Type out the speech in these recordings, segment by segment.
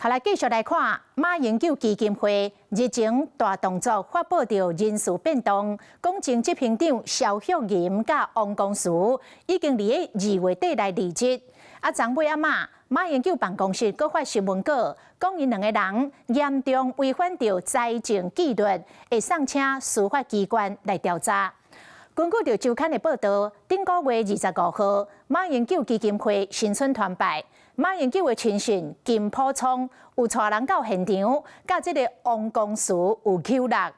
好來繼續來看馬英九基金會日前大動作發布著人事變動，講前執行長蕭旭吟佮王光慈已經佇咧2月底來離職。啊，昨尾暗仔，馬英九辦公室閣發新聞稿，講𪜶兩個人嚴重違反著財政紀律，會送請司法機關來調查。根據著週刊的報導，頂個月25號，馬英九基金會新春團拜。馬英九的親信金溥聰有帶人到現場，佮這個王光慈有口角。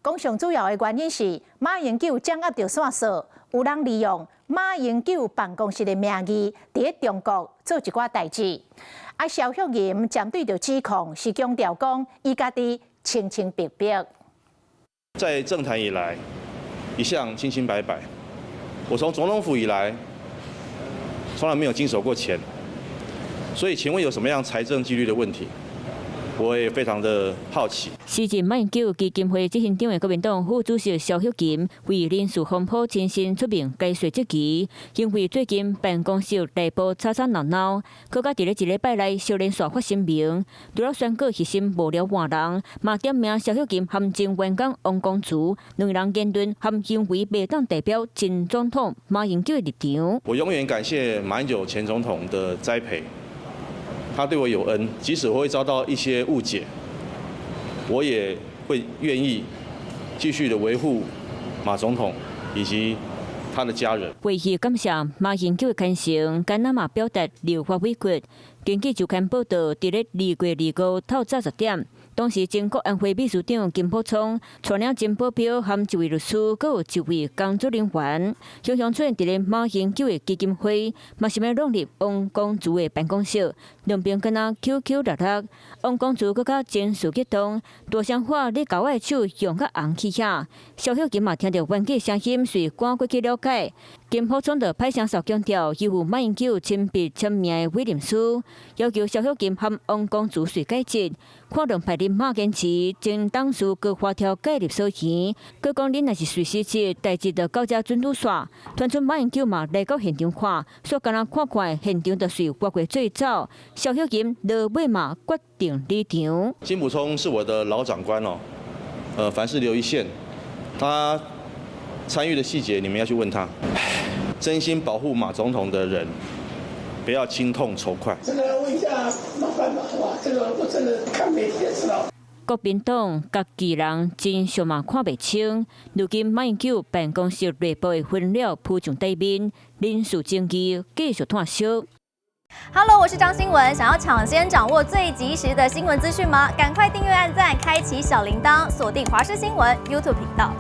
講上主要的原因是馬英九掌握著線索，有人利用馬英九辦公室的名義，佇咧中國做一寡代誌。啊，蕭旭吟針對著指控，是強調講伊家己清清白白。在政壇以來，一向清清白白。我從總統府以來，從來沒有經手過錢。所以，請問有什麼樣財政紀律的問題？我也非常的好奇。時任馬英九基金會執行長的國民黨副主席蕭旭吟為人事風波親身出面解說質疑，因為最近辦公室內部吵吵鬧鬧，閣較佇咧一禮拜內相連續發聲明，除了宣告核心幕僚換人，嘛點名蕭旭吟和前員工王光慈兩人言論和行為袂當代表前總統馬英九的立場。我永遠感謝馬英九前總統的栽培。他對我有恩，即使我會遭到一些誤解，我也會願意繼續的維護馬總統以及他的家人。會議感謝馬英九的牽線，敢若嘛表達立法委屈。根據週刊報導，佇咧2月25透早10點，當時前國安會秘書長金溥聰帶領前保鏢和一位律師，閣有一位工作人員，雄雄出現佇咧馬英九的基金會，嘛想欲闖入王光慈的辦公室，兩邊敢若搝搝搦搦，王光慈閣較情緒激動，大聲喊你共我的手用較紅去遐。蕭旭吟嘛聽著冤家聲音，遂趕過去了解。金溥聰就拍聲數強調，伊有馬英九親筆簽名的委任書，要求蕭旭吟和王光慈隨解職。看兩派人馬堅持，前董事高華條介入所言，閣講恁若是隨失職，代誌就到這準拄煞。傳出馬英九嘛來到現場看，煞敢若看看現場就隨越過最走。蕭旭吟落尾嘛決定離場。金溥聰是我的老長官哦，凡事留一線，他參與的細節你們要去問他。真心保護馬總統的人，不要親痛仇快。這個問一下老闆吧，好吧？這個我真的看媒體就知道。國民黨家己人真相嘛看袂清，如今馬英九辦公室內部的分裂浮上台面，人事爭議繼續湠燒。 Hello，我是張新聞，想要搶先掌握最及時的新聞資訊嗎？趕快訂閱、按讚、開啟小鈴鐺，鎖定華視新聞 YouTube 頻道。